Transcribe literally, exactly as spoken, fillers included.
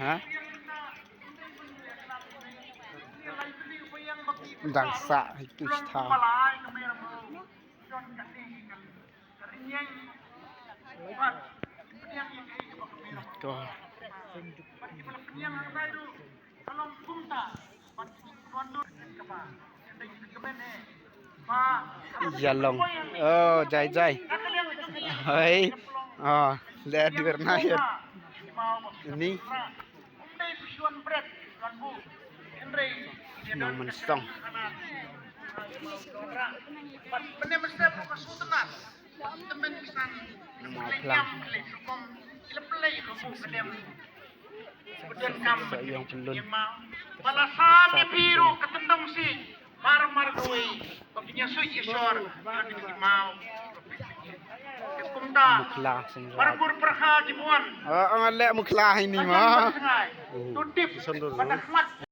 Ha? Dang sah itu star. Ito. Ïalong. Oh, jai jai. Hai. Oh, le dur na ya. Ini. Nong Mynsong. Mawphlang. Sa ïong pynlun. Sa ïong pynlun. Mukhla seng. Oh, oh, le mukhla ini ma. Oh.